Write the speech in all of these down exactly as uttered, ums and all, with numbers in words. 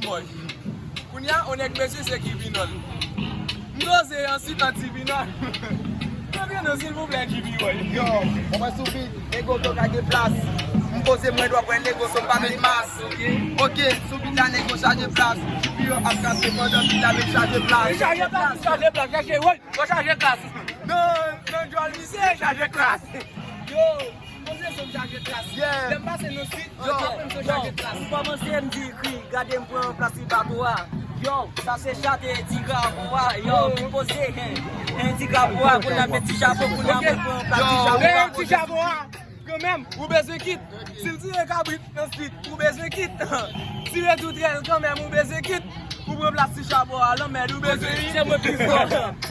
Boy. Kounye a, yon nèg bezwen se Kibinòl. M poze ansuit an Tibinòl. Konbyen non, silvouplè, Kibi Boy? Yo, mwen mwen sou beat, nego to ka gen plas. M poze mwen dwa pran nego so m pa met mas. Ok, sou beat la nego chaje plas. Kibi yo ap kase pandan beat la met chaje plas. Chaje plas, chaje plas, chaje, woy, yo chaje klas. Non, non, djòl misye chaje klas. Yo. Poze sou m chaje klas. Yeah. Lè m pase nan street, yo, apre m sou chaje klas. M kòmanse m di kri, gade m pran plas li pa pou a. Yo, sa se chate ti grapo a. Yo, m poze, hen, hen, ti grapo a, kounye a met ti chapo, kounye a mwen pran plas ti chapo a. Ti chapo a, kanmenm, ou bezwen kit. Si l tire kabrit nan street, ou bezwen kit. Tire tou trèl kanmenm, ou bezwen kit. Ou pran plas ti chapo a, lanmèd, ou bezwen kit. Se mwen pi fò.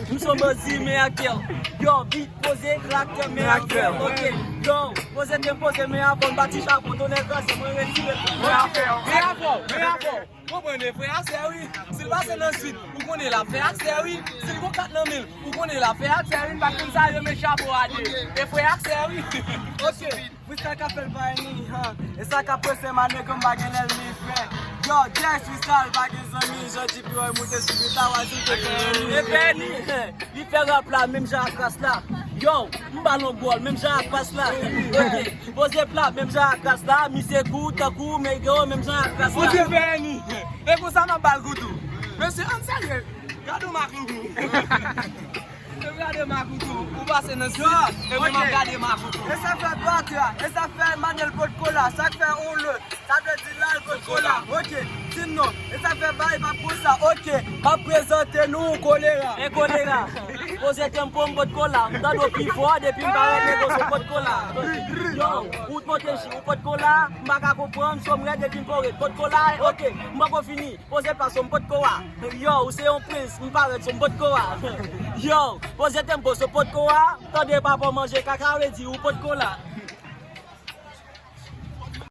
M son bandi, men aktè. Yo, beat poze, kraktè, men aktè. Ok, yo, poze te poze, men avan, m bati chapo, tonè kraze, mwen retire. Men afè, men afè, men afè. Konprann, e frè a sè wi. Si l pase nan street, ou konnen l ap fè aksè wi. Si l gon kat nan men l, ou konnen l ap fè aksè wi. M pa t konn sa yo, men chapo a de. E frè a sè wi. Ok. Freestyle ka fè l pa ennmi, han. E sa ka prese m a nèg m pa gen lènmi, frè. Yo, Jess Freestyle pa gen zanmi, jan G P Roy moute sou beat la, w a di l te fè ennmi. E fè ennmi, li fè rap la, menm jan ak ras la. Yo, m ba l yon gòl, menm jan ak pas la. Ok, poze pla, menm jan ak ras la, misye gou, tankou, men yo, menm jan ak ras la. Ou te fè ennmi. E konsa m ap ba l gou tou. Mesye, ann serye. Gade yon makloukou. Yo, gade makloukou. Ou pase nan street, epi m ap gade makloukou. E sa fè batè a, e sa fè Manel potko la, sa k fè on le, sa vle di la l potko la. Ok, di m non, e sa fè bay pa pou sa. Ok, m ap prezante nou kolera. E kolera. Poze tempo m potko la, m tande w pi fò depi m parèt nego sou potko la. Yo, ou t monte chi, ou potko la, m pa ka konprann, som rèd epi m kore potko la. Ok, m poko fini. Poze pa sou m potko a. Yo, ou se yon prens, m parèt sou m potko a. Yo, poze tempo sou potko a. Tande papa manje kaka vle di ou potko la.